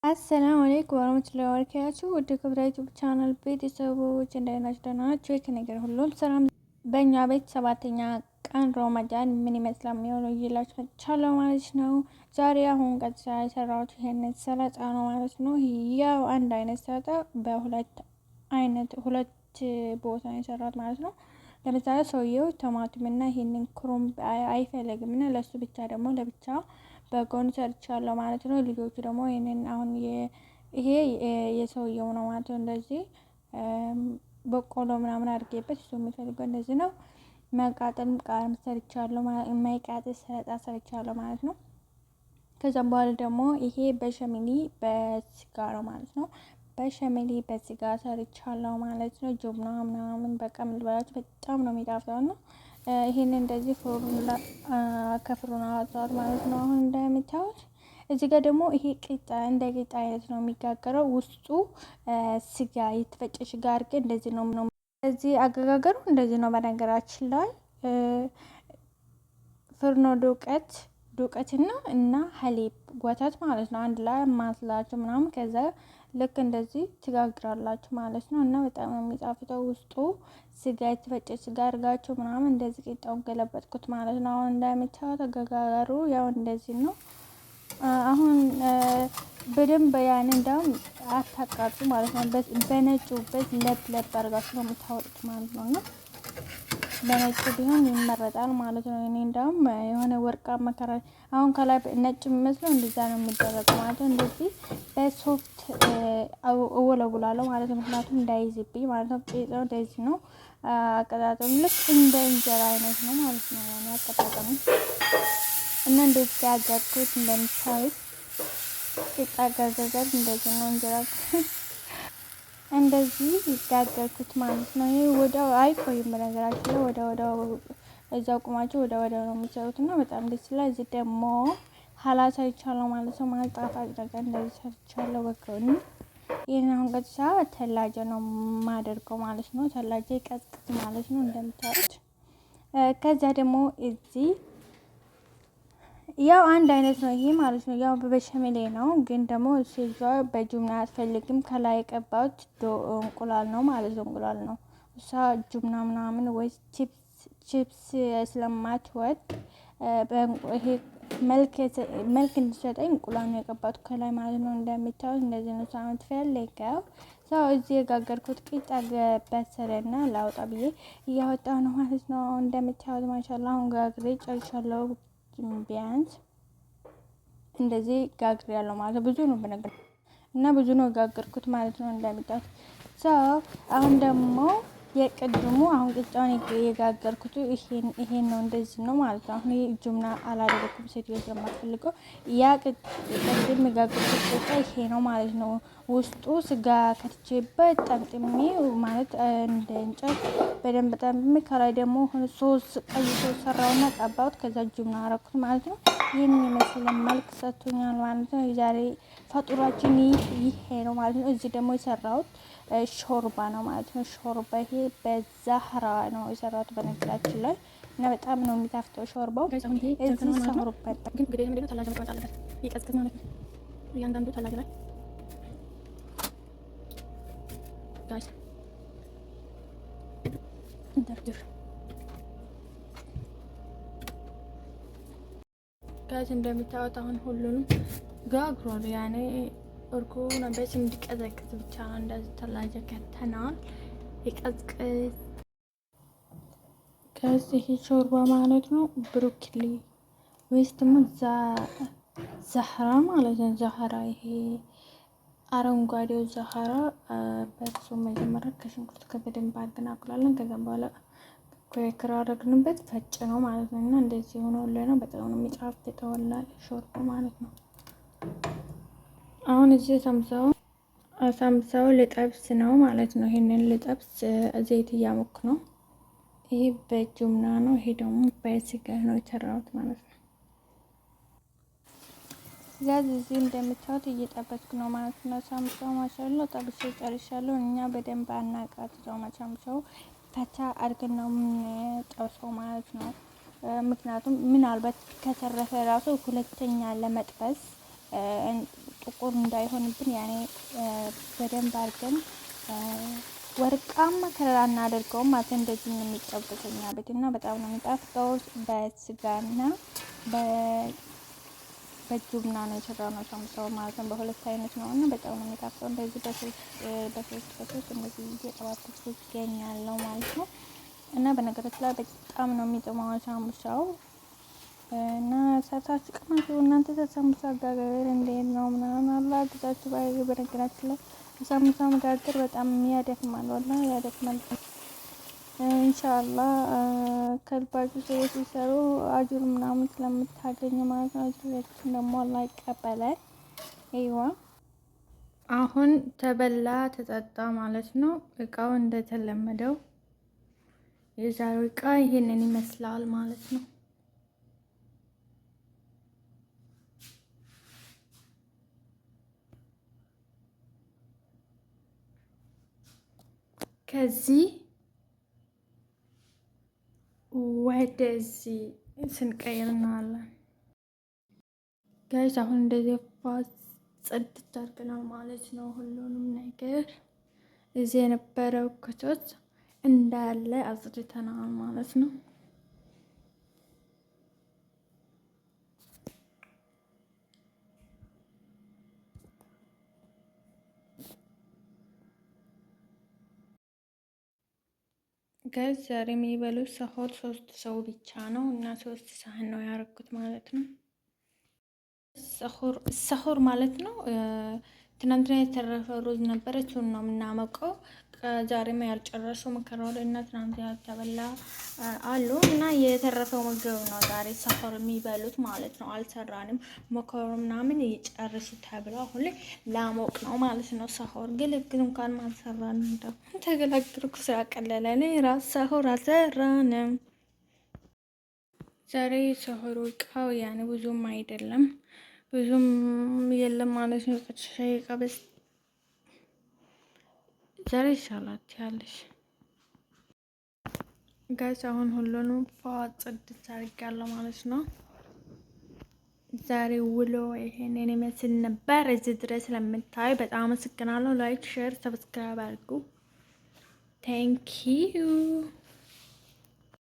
السلام عليكم ورحمة الله وبركاته። ውድ ክብራ ዩቲዩብ ቻናል ቤተሰቦች እንደምን ናችሁ? ደህና ናችሁ? ከነገር ሁሉም ሰላም። በእኛ ቤት ሰባተኛ ቀን ሮመዳን ምን ይመስላል የሚሆነው እየላችሁ መጥቻለሁ ማለት ነው። ዛሬ አሁን ቀጥታ የሰራሁት ይሄንን ሰላጣ ነው ማለት ነው። ያው አንድ አይነት ሰላጣ በሁለት አይነት ሁለት ቦታ ነው የሰራሁት ማለት ነው። ለምሳሌ ሰውየው ቲማቲም እና ይሄንን ክሩምብ አይፈልግም እና ለሱ ብቻ ደግሞ ለብቻ በጎን ሰርቻለሁ ማለት ነው። ልጆቹ ደግሞ ይሄንን አሁን ይሄ የሰውየው ነው ማለት ነው። እንደዚህ በቆሎ ምናምን አድርጌበት እሱ የሚፈልገው እንደዚህ ነው። መቃጠል ቃርም ሰርቻለሁ፣ የማይቃጠል ሰላጣ ሰርቻለሁ ማለት ነው። ከዛም በኋላ ደግሞ ይሄ በሸሚኒ በስጋ ነው ማለት ነው። በሸሚኒ በስጋ ሰርቻለሁ ማለት ነው። ጁብና ምናምን በቃ ምን ልበላችሁ በጣም ነው የሚጣፍጠው ነው። ይሄን እንደዚህ ፎርሙላ ከፍሩን አወጣሁት ማለት ነው። አሁን እንደምታዩት እዚህ ጋር ደግሞ ይሄ ቂጣ እንደ ቂጣ አይነት ነው የሚጋገረው። ውስጡ ስጋ የተፈጨ ስጋ አድርጌ እንደዚህ ነው። እዚህ አገጋገሩ እንደዚህ ነው። በነገራችን ላይ ፍርኖ ዱቄት ዱቄትና እና ሀሊብ ወተት ማለት ነው አንድ ላይ ማስላችሁ ምናምን ከዛ ልክ እንደዚህ ትጋግራላችሁ ማለት ነው። እና በጣም ነው የሚጣፍጠው። ውስጡ ስጋ የተፈጨ ስጋ አድርጋችሁ ምናምን እንደዚህ ቂጣውን ገለበጥኩት ማለት ነው። አሁን እንደምታዩት አገጋገሩ ያው እንደዚህ ነው። አሁን በደንብ ያን እንዳውም አታቃጡ ማለት ነው። በነጩ በት ለብ ለብ አድርጋችሁ ነው የምታወጡት ማለት ነው እና በነጭ ቢሆን ይመረጣል ማለት ነው። እኔ እንዳውም የሆነ ወርቃማ ከራ አሁን ከላይ ነጭ የሚመስለው እንደዛ ነው የሚደረገው ማለት ነው። እንደዚህ በሶፍት እወለውላለሁ ማለት ነው። ምክንያቱም እንዳይዝብኝ ማለት ነው። ቄጤው እንደዚህ ነው አቀጣጠሙ፣ ልክ እንደ እንጀራ አይነት ነው ማለት ነው። ያኔ አቀጣጠሙ እና እንደዚህ ያገርኩት እንደምታዩት ቂጣ አጋጋገር እንደዚህ ነው እንጀራ እንደዚህ ይጋገርኩት ማለት ነው። ይሄ ወዲያው አይቆይም፣ በነገራችን ላይ ወዲያው ወዲያው እዛው ቁማቸው ወዲያው ወዲያው ነው የሚሰሩት እና በጣም ደስ ይላል። እዚህ ደግሞ ሀላ ሰርቻለሁ ማለት ነው። ማለት ጣፋጭ ነገር እንደዚህ ሰርቻለሁ በጎን። ይህን አሁን ቀጥታ ተላጀ ነው የማደርገው ማለት ነው። ተላጀ ቀዝቅዝ ማለት ነው እንደምታዩት። ከዛ ደግሞ እዚህ ያው አንድ አይነት ነው ይሄ ማለት ነው። ያው በበሸሜሌ ነው፣ ግን ደግሞ ሴቷ በጁምና አትፈልግም። ከላይ የቀባሁት እንቁላል ነው ማለት ነው። እንቁላል ነው እሷ ጁምና ምናምን ወይ ቺፕስ ስለማትወድ ይሄ መልክ እንዲሰጠኝ እንቁላል ነው የቀባሁት ከላይ ማለት ነው። እንደሚታዩት እንደዚህ ነው ሳምንት የምትፈልገው ሰው። እዚህ የጋገርኩት ቂጣ በሰለና ላውጣ ብዬ እያወጣሁ ነው ማለት ነው። እንደምታዩት ማሻላ አሁን ጋግሬ ጨርሻለሁ። ቢያንስ እንደዚህ ጋግሬ ያለው ማለት ነው። ብዙ ነው በነገር እና ብዙ ነው ጋገርኩት ማለት ነው። እንደሚጣት ሰው አሁን ደግሞ የቅድሙ አሁን ቅጫውን የጋገርኩት ይሄን ነው፣ እንደዚህ ነው ማለት ነው። አሁን ይሄ ጁምና አላደረኩም፣ ሴትዮ ስለማትፈልገው ያ ቅድም የጋገርኩት ቂጣ ይሄ ነው ማለት ነው። ውስጡ ስጋ ከትቼበት ጠምጥሜ ማለት እንደ እንጨት በደንብ ጠምጥሜ ከላይ ደግሞ ሶስ ቀይ ሶስ ሰራውና ቀባሁት። ከዛ ጁምና አረኩት ማለት ነው። ይህን የመሰለ መልክ ሰጥቶኛል ማለት ነው። የዛሬ ፈጡራችን ይሄ ነው ማለት ነው። እዚህ ደግሞ የሰራሁት ሾርባ ነው ማለት ነው። ሾርባ ይሄ በዛህራ ነው የሰራሁት በነገራችን ላይ እና በጣም ነው የሚጣፍጠው ሾርባው። እዚህ ሰሩበት ግን ግዴታ ምንድነው ተላጃ መቀመጥ አለበት፣ ይቀዝቅዝ ማለት ነው። እያንዳንዱ ተላጃ ላይ ጋይስ እንደርድር ጋይስ። እንደምታዩት አሁን ሁሉንም ጋግሯል። ያኔ እርጎ ነበች እንዲቀዘቅዝ ብቻ ነው። እንደዚህ ተላጀ ከተናል ይቀዝቅዝ። ከዚህ ሾርባ ማለት ነው ብሮኮሊ ወይስ ደግሞ ዛህራ ማለት ነው። ዛህራ ይሄ አረንጓዴው ዛህራ በሱ መጀመሪያ ከሽንኩርት ከበደንብ አድርገን አቁላለን። ከዛም በኋላ ክር አደረግንበት ፈጭ ነው ማለት ነው። እና እንደዚህ ሆኖ ነው በጣም ነው የሚጣፍጠው ሾርባ ማለት ነው። አሁን እዚህ ሳምሳው ልጠብስ ነው ማለት ነው። ይሄንን ልጠብስ ዘይት እያሞክ ነው። ይሄ በጁምና ነው። ይሄ ደግሞ በስጋ ነው የሰራሁት ማለት ነው። እዚህ እዚህ እንደምታዩት እየጠበስኩ ነው ማለት ነው። ሳምሳው ማሻአላ ጠብሼ ጨርሻለሁ። እኛ በደንብ አናቃጥለው ሳምሳው ፈታ አድርገን ነው የምንጠብሰው ማለት ነው። ምክንያቱም ምናልባት ከተረፈ ራሱ ሁለተኛ ለመጥበስ ጥቁር እንዳይሆንብን ያኔ በደንብ አድርገን ወርቃማ color አናደርገውም ማለት እንደዚህ ነው የሚጠበሰው እኛ ቤት እና በጣም ነው የሚጣፍጠው። በስጋና በ جبنة ነው የሰራነው ሳምቡሳው ማለት ነው። በሁለት አይነት ነው እና በጣም ነው የሚጣፍጠው። እንደዚህ በሶስት በሶስት በሶስት እንደዚህ እየጠባበስኩ ይገኛለሁ ማለት ነው። እና በነገራችን ላይ በጣም ነው የሚጥመው ሳምቡሳው እና ሰርታችሁ ቅመሱ። እናንተ ሳምቡሳ አጋገር እንዴት ነው ምናምን አላ ግዛችሁ። በነገራችን ላይ ሳምቡሳ መጋገር በጣም ያደክማል፣ ወላሂ ያደክማል። ኢንሻአላህ ከልባችሁ ሰዎች ሲሰሩ አጅር ምናምን ስለምታገኙ ማለት ነው። አጅራችን ደግሞ አላህ ይቀበላል። አይዋ አሁን ተበላ ተጠጣ ማለት ነው። እቃው እንደተለመደው የዛሬው እቃ ይሄንን ይመስላል ማለት ነው። ከዚህ ወደዚህ ስንቀይር እናያለን። Guys አሁን እንደዚህ ጽድት አድርገናል ማለት ነው። ሁሉንም ነገር እዚህ የነበረው ክቶት እንዳለ አጽድተናል ማለት ነው። Guys ዛሬ የሚበሉት ሰሆር 3 ሰው ብቻ ነው እና 3 ሳህን ነው ያደረኩት ማለት ነው። ሰሆር ማለት ነው። ትናንትና የተረፈ ሩዝ ነበረ፣ እሱን ነው የምናመቀው። ዛሬም ያልጨረሱ መከራው እና ትናንት ያልተበላ አሉ እና የተረፈው ምግብ ነው ዛሬ ሰሆር የሚበሉት ማለት ነው። አልሰራንም፣ መኮረኒ ምናምን ይጨርሱ ተብለው አሁን ላይ ላሞቅ ነው ማለት ነው። ሰሆር ግልግል እንኳን አልሰራንም። እንደው ተገላግልኩ፣ ስራ ቀለለ። እኔ ራስ ሰሆር አልሰራንም ዛሬ። ሰሆሩ እቃው ያኔ ብዙም አይደለም፣ ብዙም የለም ማለት ነው። ቀበስ ዛሬ ይሻላል ያለሽ guys። አሁን ሁሉንም ፏ ጽድት አድርጋለሁ ማለት ነው። ዛሬ ውሎ ይሄንን ይመስል ነበር። እዚህ ድረስ ስለምታዩ በጣም አመሰግናለሁ። Like፣ share፣ subscribe አድርጉ። Thank you.